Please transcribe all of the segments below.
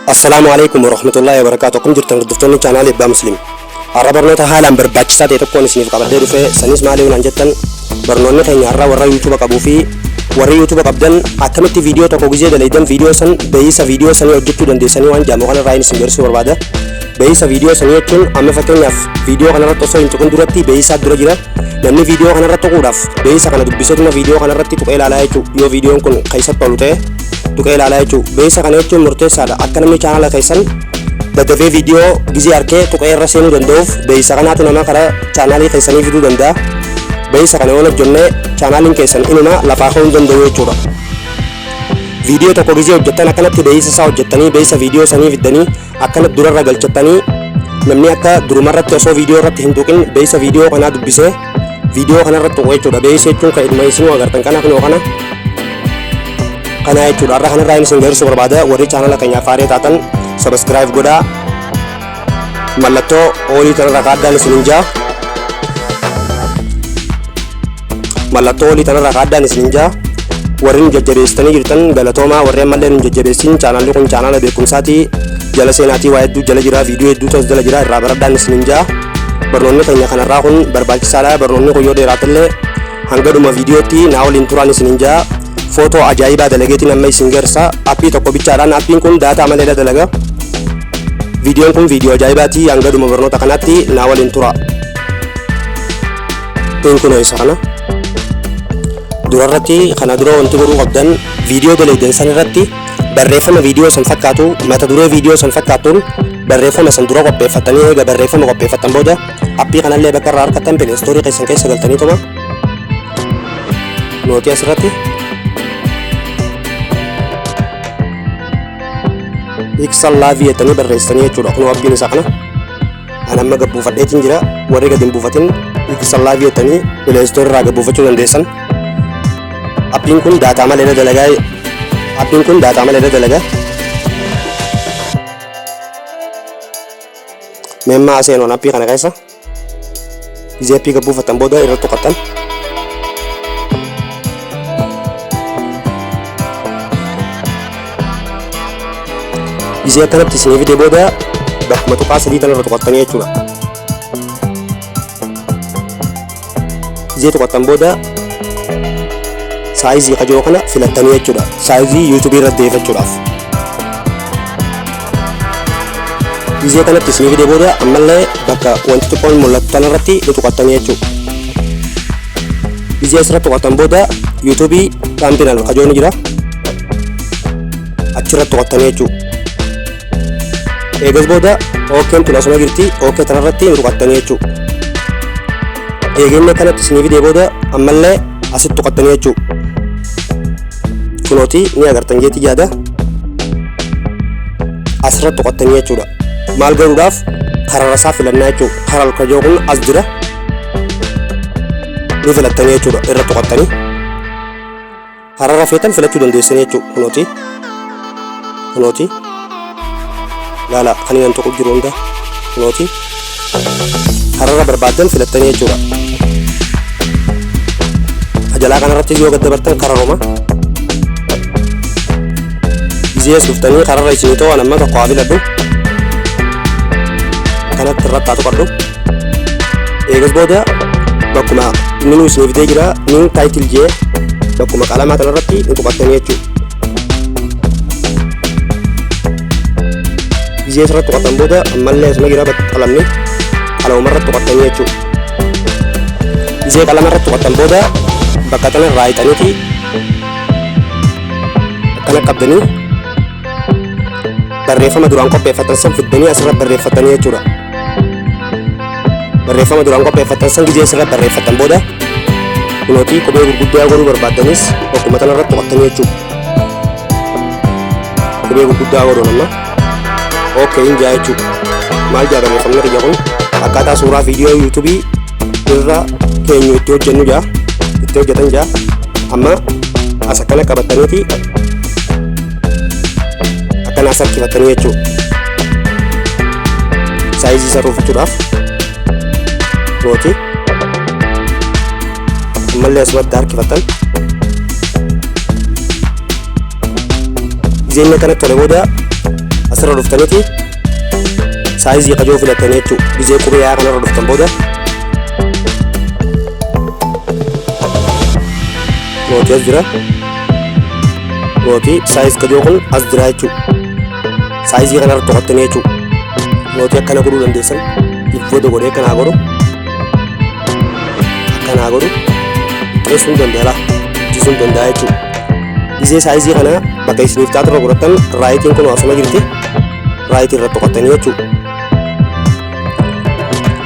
Assalaamu alaikum warahmatullaahi wabarakaatu. Akkam jirtan hordoftoonni chaanaala Ebbaa Muslim. Har'a barnoota haalaan barbaachisaa ta'e tokkoon isiniif qabadhee dhufe. Sanis maali naan jettan, barnoonni keenya har'a warra yuutuuba qabuu fi warri yuutuuba qabdan akkamitti viidiyoo tokko gizee dalaydan viidiyoo san beeyisa viidiyoo sanii hojjechuu dandeessanii waan jaamu kanarraa isin garsiisuu barbaada. Beeyisa viidiyoo sanii jechuun amma fakkeenyaaf viidiyoo kanarratti osoo hin tuqin duratti beeyisaa dura jira. Namni viidiyoo kanarratti tuquudhaaf beeyisa kana dubbiseetuma viidiyoo kanarratti tuqee ilaalaa jechuudha. Yoo viidiyoon kun keessatti tolu ta'e tuqee ilaalaa jechuudha. Beeyisa kana jechuun murteessaadha. Akka namni chaanaala keessan daddafee viidiyoo gizee harkee tuqee irra seenuu danda'uuf beeyisa kanaatu nama karaa chaanaalii keessanii fiduu danda'a. Beeyisa kana yoo hojjenne chaanaaliin keessan inuma lafaa ka'uu hin danda'u jechuudha. Viidiyoo tokko gizee hojjettan akkanatti beeyisa isaa hojjettanii beeyisa viidiyoo sanii fiddanii akkanatti durarra galchattanii namni akka durumarratti osoo viidiyoo irratti hin tuqin beeyisa viidiyoo kanaa dubbisee viidiyoo kanarratti tuqu jechuudha. Beeyisa jechuun kan ilma isinuu agartan kana kunoo kana kana jechuudha. Har'a kanarraa inni isin garsiisuu barbaada. Warri chaanala keenyaaf haaraa taatan sabiskiraayib godhaa. Mallattoo oolii tanarra kaaddaan isin hin jaa. Mallattoo olii tanarra kaaddaan isin hin jaa. Warri nu jajjabeessitanii jirtan galatoomaa, warri ammallee nu jajjabeessin chaanalli kun chaanala beekumsaati. Jala seenaatii waa hedduu jala jira, viidiyoo hedduutu as jala jira, irraa baradhaan isin hin jaa. Barnoonni keenya kanarraa kun barbaachisaadha. Barnoonni kun yoo dheeraatellee hanga dhuma viidiyootti naa waliin turaan isin hin jaa. Footoo ajaa'ibaa dalageetiin amma isin garsa. Appii tokko bichaadhaan, appiin kun daataa maleedha dalaga. Viidiyoon kun viidiyoo ajaa'ibaati, hanga dhuma barnoota kanaatti naa waliin tura. Appiin kun isa kana. Durarratti kana dura wanti godhuu qabdan viidiyoo dalaydan san irratti barreeffama viidiyoo san fakkaatu, mata duree viidiyoo san fakkaatuun barreeffama san dura qopheeffatanii, eega barreeffama qopheeffattan booda appii kanallee bakka irraa argattan Play Store keessan keessa galtaniituma nootii asirratti Pixel Live jettanii barreessitanii jechuudha. Kunoo appiin isaa kana. An amma gabbuufadheetiin jira. Warri gadi hin buufatin Pixel Live jettanii Play Store irraa gabbuufachuu dandeessan. Appiin kun daataa malee dalagaa. Appiin kun daataa malee dalagaa. Meemmaa seenoon appii kana keessa. Gizee appii gabbuufattan booda irra tuqattan. Gizee akkanatti isinii fide booda bakkuma tuqaa sadii tanarra tuqattanii jechuudha. Gizee tuqattan booda saayizii kajoo kana filattanii jechuudha. Saayizii yuutuubii irra deeffachuudhaaf. Gizee kanatti isinii fide booda ammallee bakka wanti xiqqoon mul'atu tanarratti ni tuqattanii jechuudha. Gizee asirratti tuqattan booda yuutuubii thumbnail kajoo ni jira. Achirratti tuqattanii jechuudha. Eegas booda OK'n tun asuma jirti, OK tanarratti ni tuqattanii jechuudha. Eeganni akkanatti isinii fidee booda ammallee asitti tuqattanii jechuudha. Kunooti ni agartan jeetii yaada. Asirratti tuqattanii jechuudha. Maal godhuudhaaf karara isaa filannaa jechuudha. Karaa kajoo kun as jira. Ni filattanii jechuudha irra tuqattanii. Karara feetan filachuu dandeessanii jechuudha. Kunooti. Kunooti. Laala kan inni tuqu jiru hunda. Kunooti. Karara barbaaddan filattanii jechuudha. Jalaa kanarratti yoo gad dabartan kararuma. Gizee as dhuftanii kararra isinii ta'u amma tokko haa filadhu. Kanatti irratti haa tuqadhu. Eegas booda bakkuma inni nu isinii fidee jira new title jee bakkuma qalamaa kanarratti ni tuqattanii jechuudha. Gizee asirratti tuqattan booda ammallee asuma jira bakka qalamni qalama irratti tuqattanii jechuudha. Gizee qalama irratti tuqattan booda bakka tana irraa hiixaniiti akkana qabdanii barreeffama duraan qopheeffatan san fiddanii asirra barreeffatanii jechuudha. Barreeffama duraan qopheeffatan san gizee asirra barreeffatan booda kunootii qubee gurguddaa godhuu barbaaddanis bakkuma tanarratti tuqattanii jechuudha. Qubee gurguddaa godhuun amma okay hin jaa jechuudha. Maal jaa barreeffamni kiyya kun akkaataa suuraa viidiyoo yuutuubii irra keenyu itti hojjennu jaa itti hojjetan jaa. Amma as akkana qabattaniiti akkana as harkifattanii jechuudha. Saayizii isaa tuufachuudhaaf gooti ammallee asumatti harkifattan. Gizeenni akkana tole booda Asirra dhuftaniiti size qajoo filattanii jechuudha. Gizee qubee yaa kanarra dhuftan booda nootii as jira. Nootii size qajoo kun as jira jechuudha. Size kanarra to'attanii jechuudha. Nootii akkana godhuu dandeessan. Iffooda godhee akkanaa godhu. Akkanaa godhu. Xiqqeessuu hin danda'a. Guddisuu hin danda'a jechuudha. Gizee size kana bakka isiniif taatu irra godhattan rightiin kun asuma jirti. Right irra to'attanii jechuudha.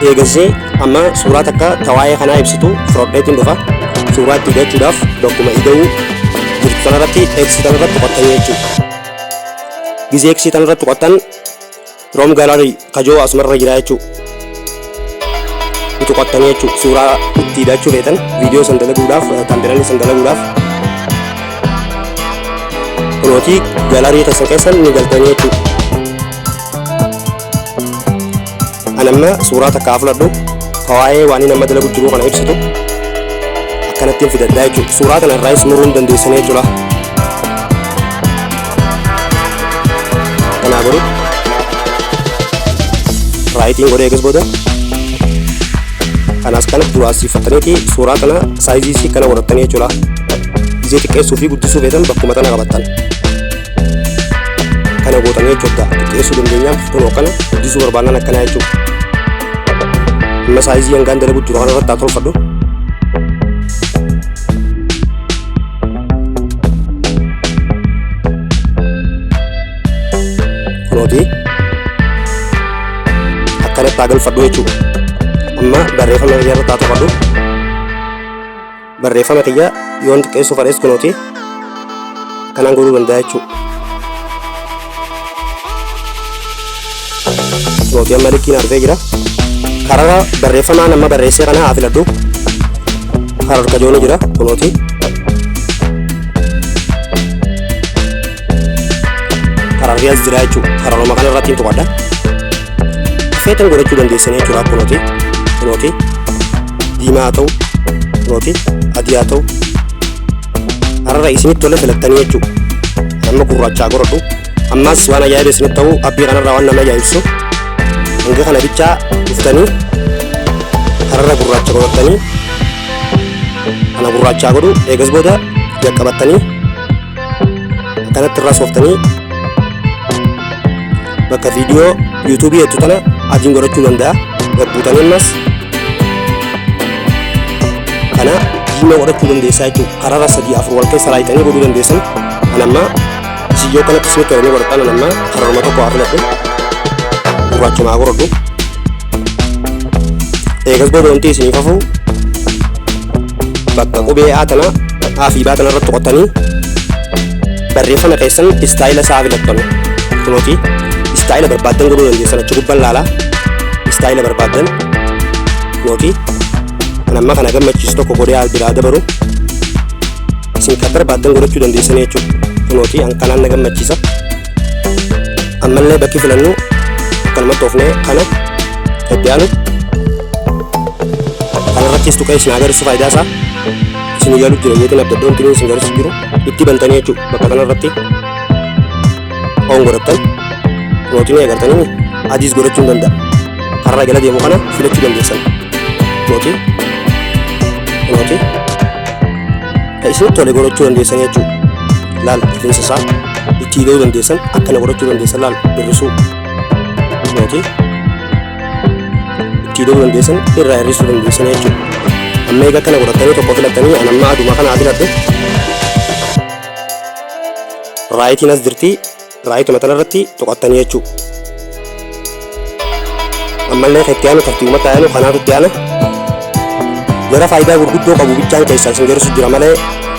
Eegasii amma suuraa takka tawaa'ee kanaa ibsitu firodheetiin dhufa. Suuraa itti hidhachuudhaaf bakkuma ida'uu jirtu tanarratti X tanarratti tuqattanii jechuudha. Gizee X tanarratti tuqattan from gallery kajoo asumarra jira jechuudha. Tuqattanii jechuudha. Suuraa itti hidhachuu feetan viidiyoo san dalaguudhaaf, thumbnail san dalaguudhaaf. Kunootii gallery keessan keessan ni galtanii jechuudha. Ani amma suuraa takka haa fudhadhu. Tawaa'ee waan inni amma dalagu jiru kana ibsitu akkanattiin fidadhaa jechuudha. Suuraa kana irraayis muruu hin dandeessanii jechuudha. Kanaa godhu rightiin godhee eegas booda kanaas kana duraasiifattaniiti suuraa kana size isii kana godhattanii jechuudha. Gizee xiqqeessuu fi guddisuu feetan bakkuma tana qabattan. Kana gootanii jechuudha. Xiqqeessuu dandeenyaaf kunoo kana guddisuu barbaannan akkanaa jechuudha. Amma size hangaan dalagu jiru kana irratti haa tolfadhu. Kunooti akkanatti haa galfadhu jechuudha. Amma barreeffama kiyya irratti haa tolfadhu. Barreeffama kiyya yoon xiqqeessuu fedhes kunooti akkanaan godhuu danda'a jechuudha. Kunooti amma likkiin arfee jira. Karara barreeffamaan amma barreessee kana haa filadhu. Karar kajooni jira kunooti. Kararri as jira jechuudha. Kararuma kana irratti hin tuqadha. Feetan godhachuu dandeessanii jechuudha kunooti. Kunooti diimaa haa ta'u, kunooti adii haa ta'u. Kararra isinitti tole filattanii jechuudha. Amma gurraachaa godhadhu. Ammas waan ajaa'iba isinitti ta'u appii kanarraa waan nama ajaa'ibsu hanga kana bichaa dhuftanii kararra gurraacha godhattanii kana gurraachaa godhu. Eegas booda qabattanii akkanatti irraa sooftanii bakka viidiyoo yuutuubii jettu tana adiin godhachuu danda'a. Gabbuutanii ammas kana diimaa godhachuu dandeessaa jechuudha. Kararra sadii afur wal keessa raayitanii godhuu dandeessan. Kan amma isin yoo kanatti isinitti tolanii godhatan, an amma kararuma tokko haa filadhu. Gurraachuma haa godhadhu. Eegas booda wanti isiniif hafu bakka qubee A tana, A fi B tana irratti qottanii barreeffama keessan style isaa filattan. Kunooti style barbaaddan godhuu dandeessan, achi gubbaan laalaa style barbaaddan. Kunooti kan amma kana gammachiisu tokko godhee biraa dabaru, isin kan barbaaddan godhachuu dandeessan jechuudha. Kunooti an kanaan na gammachiisa. Ammallee bakki filannu akkanumatti oofnee kana itti aanu kanarrattis tuqee isin agarsiisu faayidaa isaa isin yaalu jira jeetiin abdadda wanti inni isin agarsiisu jiru itti bantanii jechuudha. Bakka kanarratti on godhattan kunooti ni agartanii adiis godhachuu hin danda'a. Karra jala deemu kana filachuu dandeessan. Kunooti kan isinitti tole godhachuu dandeessan jechuudha. Laal, rifeensa isaa itti hidhuu dandeessan, akkana godhachuu dandeessan. Laal, hir'isuu kunooti itti hidhuu dandeessan, irraa hir'isuu dandeessan jechuudha. Amma egaa kana godhatanii tokko filattanii, an amma aduma kana filadhu. Rightiin as jirti, rightuma tanarratti tuqattanii jechuudha. Ammallee kan itti aanu tartiibumatti aanu kanaatu itti aana. Jara faayidaa gurguddoo qabu bichaan keessaa isin garsiisu jira malee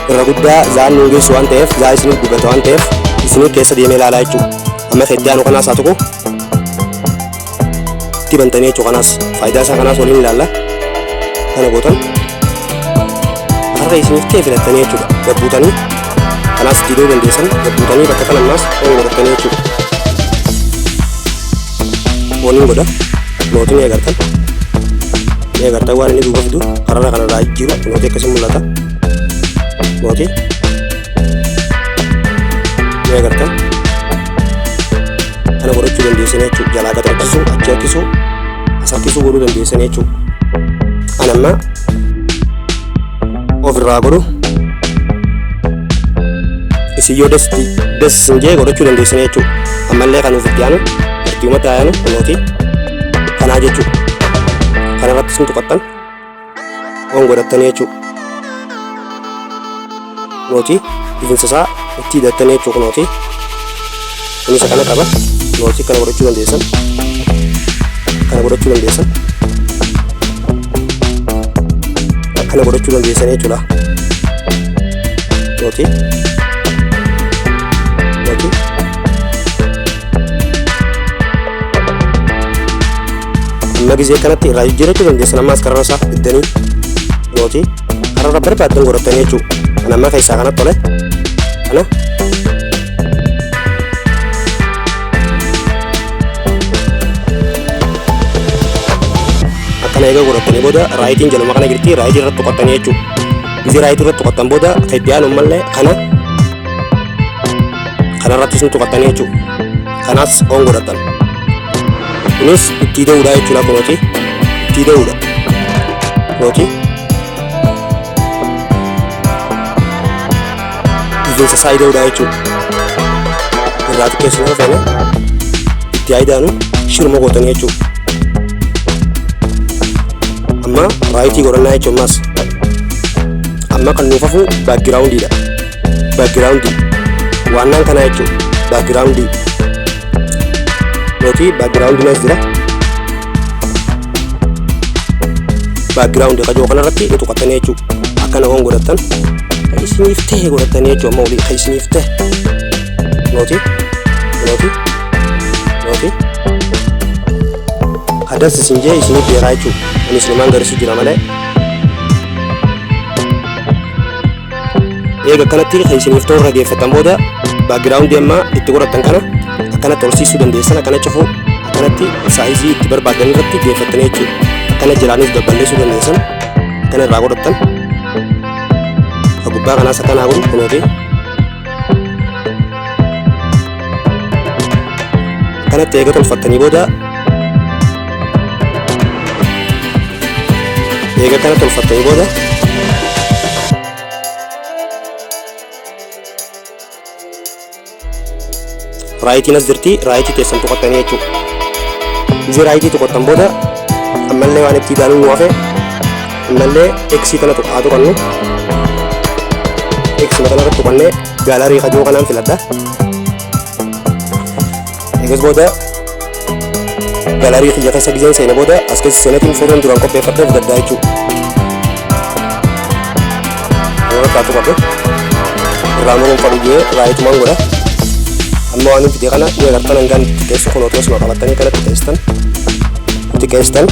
irra guddaa za'aan nuun geessu waan ta'eef, za'aa isiniif gubata waan ta'eef, isinii keessa deemee ilaalaa jechuudha. Amma kan itti aanu kanaas haa tuqu. Itti bantanii jechuudha, kanaas faayidaa isaa kanaas waliin ilaalla. Kana gootan har'a isiniif ta'e filattanii jechuudha. Gabbuutanii kanaas itti hidhuu dandeessan, gabbuutanii bakka kana ammaas on godhattanii jechuudha. Oniin godha, nootii ni agartan. Ni agartan waan inni duuba fidu kararra kanarraa jijjiiru. Nootii akkasii mul'ata. Nootii ni agartan. Kana godhachuu dandeessan jechuudha. Jalaa gad harkisuu, achi harkisuu, as harkisuu godhuu dandeessan jechuudha. An amma ofirraa godhu, isin yoo desti desisin jee godhachuu dandeessan jechuudha. Ammallee kan ofitti aanu tartiibumatti aanu kunooti kanaa jechuudha. Kanarratti isin tuqattan on godhattanii jechuudha. Kunooti ifinsa isaa itti hidhattanii jechuudha kunooti. Kunis akkana qaba. Kunooti kana godhachuu dandeessan. Kana godhachuu dandeessan. Akkana godhachuu dandeessan jechuudha. Kunooti. Kunooti. Amma gizee kanatti irraa jijjiirachuu dandeessan, ammaas karra isaa fiddanii kunooti karra barbaaddan godhattanii jechuudha. Kan amma keessaa kanatti tole kana akkana eega godhattanii booda rightiin jaluma kana jirti, rightii irratti tuqattanii jechuudha. Gizee rightii irratti tuqattan booda kan itti aanu mallee kana kanarrattis ni tuqattanii jechuudha. Kanaas on godhattan. Kunis itti ida'uudha jechuudha kunooti. Itti ida'uudha. Kunooti. Rifeensa isaa ida'uudha jechuudha. Irraa xiqqeessuu feene itti haa shirma gootanii jechuudha. Amma rightii godhannaa jechuun ammas. Amma kan nuuf hafu backgroundiidha. Backgroundii. Waannaan kanaa jechuudha. Backgroundii. Nooti backgroundiin as jira. Backgroundii qajoo kanarratti ni tuqattanii jechuudha. Akkana on godhattan. Kan isiniif ta'e godhattanii jechuudha, amma olii kan isiniif ta'e. Nooti. Nooti. Nooti. Kadas isin jee isiniif beekaa jechuudha. Ani isinumaan garsiisu jira malee. Eega akkanatti kan isiniif ta'u irra geeffatan booda backgroundii amma itti godhattan kana akkanatti horsiisuu dandeessan, akkana cufuu, akkanatti sizeii itti barbaadan irratti geeffattanii jechuudha. Akkana jalaanis dabballeessuu dandeessan, akkana irraa godhattan. Ka gubbaa kanaas akkanaa godhu kunooti. Akkanatti eega tolfattanii booda, eega kana tolfattanii booda, rightiin as jirti, rightii teessan tuqattanii jechuudha. Gisee rightii tuqattan booda ammallee waan itti ilaaluun nu hafe, ammallee Xii tana haa tuqannu. Xii kana irratti tuqannee gallery kajoo kanaan filadha. Eegas booda gallery kiyya keessa giseen seene booda as keessa seenetiin footoon duraan qopheeffadhee fudhadhaa jechuudha. Kanarratti haa tuqadhu. Irraa muruun fadhu jee rightumaan godha. Amma waan hin fide kana ni agartan, hangaan xiqqeessu kun otoo osuma qabattanii kana xiqqeessitan. Xiqqeessitan.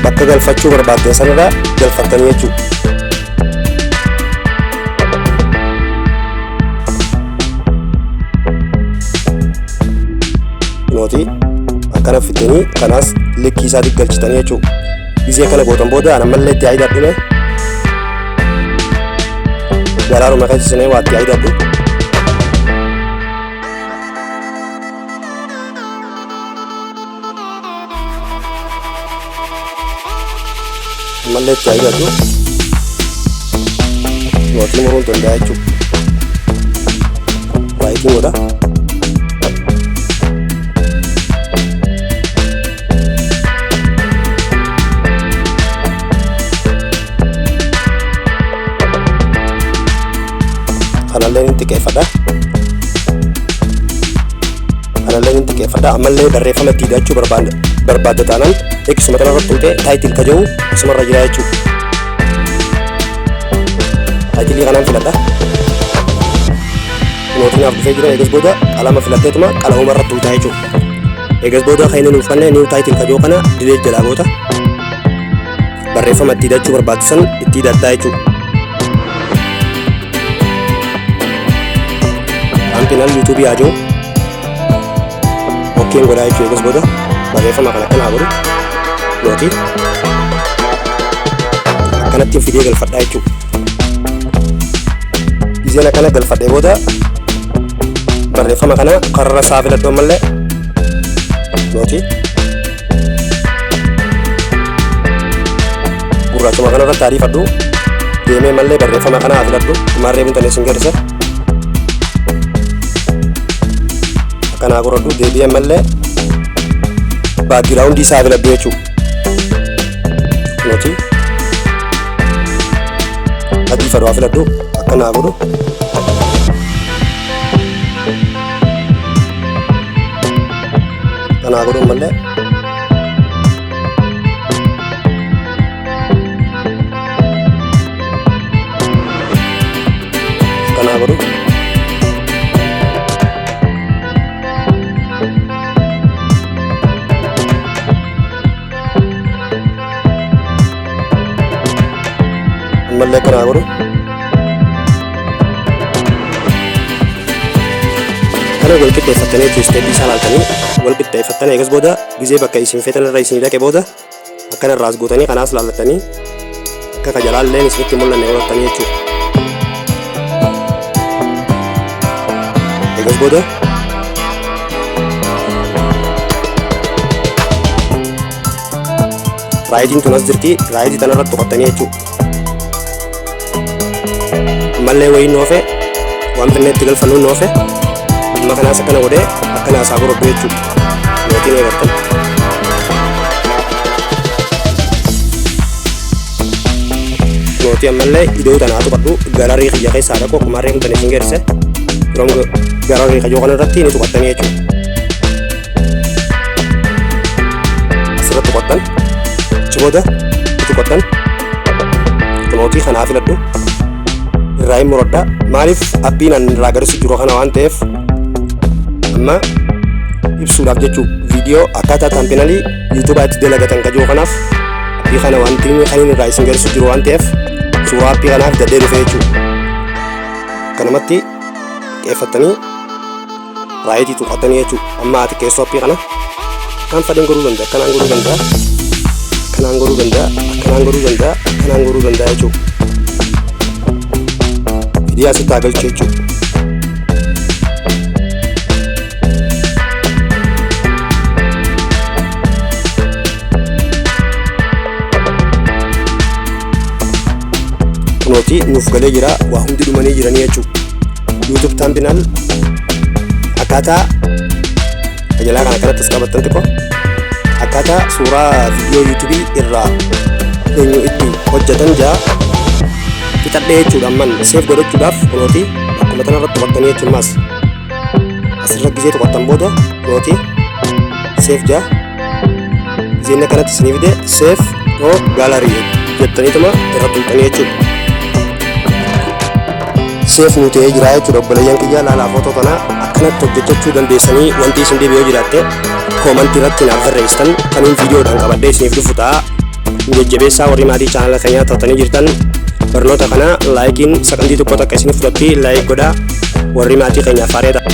Bakka galfachuu barbaaddan sanarraa galfattanii jechuudha. Kunooti akkana fiddanii kanaas likkii isaatti galchitanii jechuudha. Gizee kana gootan booda an ammallee itti hidhadhume garaaruma keessa sinee waa itti hidhadhu. Ammallee itti hidhadhu. Nootii muruun danda'a jechuudha. Rightiin godha. Kanallee ni xiqqeeffadha. Kanallee ni xiqqeeffadha. Ammallee barreeffama itti hidhachuu barbaadda taanaan Xuma kanarratti tuqxee title ka jedhu isumarra jira jechuudha. Titleii kanaan filadha. Nootiin naaf dhufee jira. Eegas booda qalama filadheetuma qalamuma irratti tuqxaa jechuudha. Eegas booda kan inni nuuf kenne new title ka jedhu kana delete jalaa goota. Barreeffama itti hidhachuu barbaaddu san itti hidhattaa jechuudha. Thumbnail YouTubeii haa jiru. Okayn godhaa jechuudha. Eegas booda barreeffama kana akkanaa godhu. Nootii akkanattiin fidee galfadhaa jechuudha. Gizeen akkana galfadhee booda barreeffama kana karra isaa filadhu ammallee nooti. Gurraachuma kana irratti ariifadhu deemee mallee barreeffama kana haa filadhu maarree buntan isin garisa. Akkanaa godhadhu deebi'ee mallee background isaa filadhu jechuudha. Nooti. Adii fadhu haa filadhu akkanaa godhu. Akkanaa godhu mallee. Akkanaa godhu. Ammallee akkanaa godhu. Kana wal qixxeeffattanii jechuun step isaa ilaaltanii wal qixxeeffattanii eegas booda gizee bakka isin feetan irra isin dhaqe booda akkana irraas gootanii kanaas laallattanii akka kajalaalleen isinitti mul'anne godhattanii jechuudha. Eegas booda rightiin tun as jirti, right tana irratti tuqattanii jechuudha. Ammallee wayiin noofe waan finnee itti galfannu noofe amma kanaas akkana godhee akkana isaa godhadhu jechuudha. Nootiin eegattan. Nootii ammallee iddoo tanaa tuqadhu gallery kiyya keessaa dhaqu akkuma harree kun isin geesse yeroo gallery kayyoo kana irratti ni tuqattanii jechuudha. Asirratti tuqattan achi booda ni tuqattan nootii kanaa filadhu irraa hin muradha. Maaliif appiin an irraa garisi jiru kana waan ta'eef amma ibsuudhaaf jechuu viidiyoo akkaataa thumbnail YouTubaa itti dalagatan kajoo kanaaf appii kana wanti kan inni irraa isin garsiisu jiru waan ta'eef suuraa appii kanaaf dadhee dhufe jechuudha. Kanumatti qeeffattanii right tuqattanii jechuudha. Amma ati keessoo appii kana akkaan fadhiin godhuu danda'a, akkanaan godhuu danda'a, akkanaan godhuu danda'a, akkanaan godhuu danda'a, akkanaan godhuu danda'a jechuudha. Viidiyoo asitti haa galchu jechuudha. Kunooti nuuf galee jira, waa hundi dhumanii jiranii jechuudha. YouTube thumbnail akkaataa tajaajila kana akkanatti as qabattan xiqqoo akkaataa suuraa viidiyoo YouTubeii irraa eenyu itti hojjetan jaa fixadhee jechuudha. Amman save godhachuudhaaf kunooti akkuma tanarratti tuqattanii jechuun maas asirra gizee tuqattan booda kunooti save jaa gizeen akkanatti isinii fide save to gallery jettaniituma irra tuqxanii jechuudha. Save nu ta'ee jira jechuudha. Obboleeyyan kiyyaa, laalaa footoo kana akkanatti hojjechuu dandeessanii. Wanti isin dhibe yoo jiraatte comment irratti naaf barreessitan kaniin viidiyoodhaan qabadhee isiniif dhufu ta'a. Jajjabeessaa warri maatii chaanala keenyaa taatanii jirtan barnoota kana likeiin sakandii tokko takka isiniif fudhatti like godhaa warri maatii keenyaaf faaree ta'a.